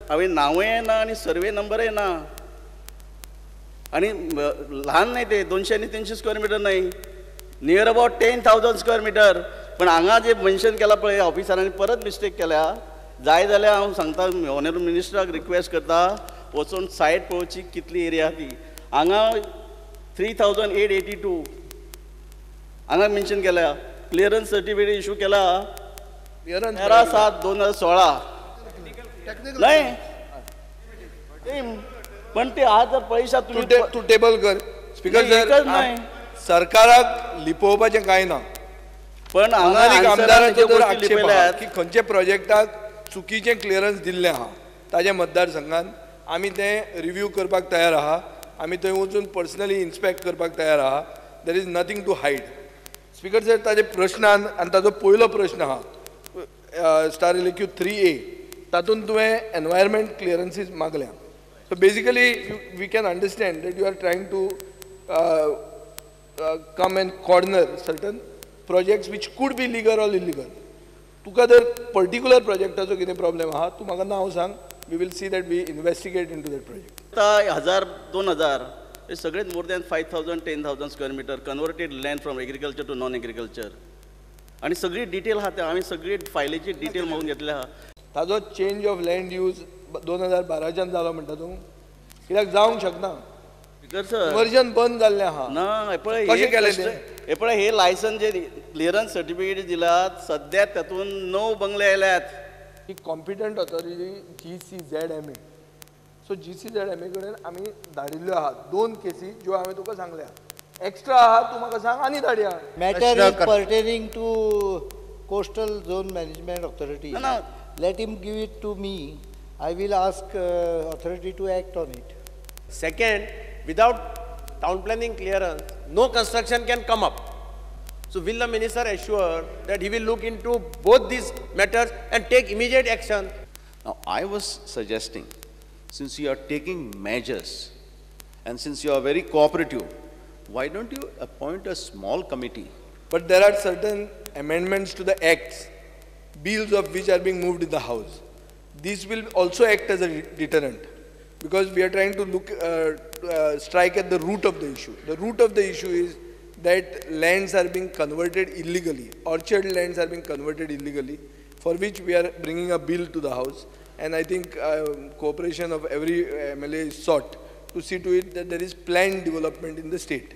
हांवें नांवूय ना आनी सर्वे नंबरय ना आनी ल्हान न्हय ते 200 आनी 300 स्क्वेअर मिटर न्हय, near about 10,000 square metre. पण हांगा जे मेन्शन केला पळय ऑफिसरांनी परत मिस्टेक केल्या. जाय जाल्यार हांव सांगता ऑनरेबल मिनिस्टराक रिक्वेस्ट करता वचून सायट पळोवची कितली एरिया ती. हांगा 3,882 हांगा मेन्शन केल्या. क्लियरन्स सर्टिफिकेट इशू केला 13/7/2016 न्हय, पण ते आज जर पळयशात तुमी तूं टेबल कर. स्पीकर सर, सरकाराक लिपोवपाचें कांय ना, पण आमदाराचो जर आक्षेप आहा की खंयच्या प्रोजेक्टाक चुकीचें क्लियरन्स दिल्लें आहा ताज्या मतदारसंघान, आमी तें रिव्यू करपाक तयार आहा, आमी थंय वचून पर्सनली इन्स्पेक्ट करपाक तयार आहा. There is nothing to hide. Speaker sir, ताजे प्रश्नान आनी ताजो पयलो प्रश्न आहा स्टार LAQ 3A, तातूंत तुवें एनवायरमेंट क्लियरन्सीस मागल्या. So basically we can understand that you are trying to come and corner certain projects which could be legal or illegal. तुका जर पर्टिक्युलर प्रोजेक्टाचो कितें प्रॉब्लेम आहा तूं म्हाका नांव सांग, we will see that we investigate into that project. 1000 2000 हे सगळेच more than 5,000 10,000 square metre converted land from agriculture to non agriculture आनी सगळी डिटेल आहा, आमी सगळी फायलीची डिटेल मागून घेतल्या आहा. ताजो चेंज ऑफ लँड यूज 2012च्यान जालो म्हणटा तूं, कित्याक जावंक शकना? वर्जन बंद जाल्लें आहा ना. हे पळय कशें केलें हे पळय, हे लायसन जे क्लियरन्स सर्टिफिकेट दिलात सद्या तातूंत 9 बंगले आयल्यात. ही competent authority GCZMA, so GCZMA कडेन आमी धाडिल्ल्यो आहा 2 केसी ज्यो हांवें तुका सांगल्या. एक्स्ट्रा आहा तूं म्हाका सांग आनी धाडया. Matter is pertaining to coastal zone management authority. Let him give it to me. I will ask authority to act on it. Second, without town planning clearance, no construction can come up. So will the minister assure that he will look into both these matters and take immediate action? Now, I was suggesting, since you are taking measures and since you are very cooperative, why don't you appoint a small committee? But there are certain amendments to the acts, bills of which are being moved in the House. These will also act as a deterrent, because we are trying to look, strike at the root of the issue. The root of the issue is that lands are being converted illegally, orchard lands are being converted illegally, for which we are bringing a bill to the House. And I think cooperation of every MLA is sought to see to it that there is planned development in the state.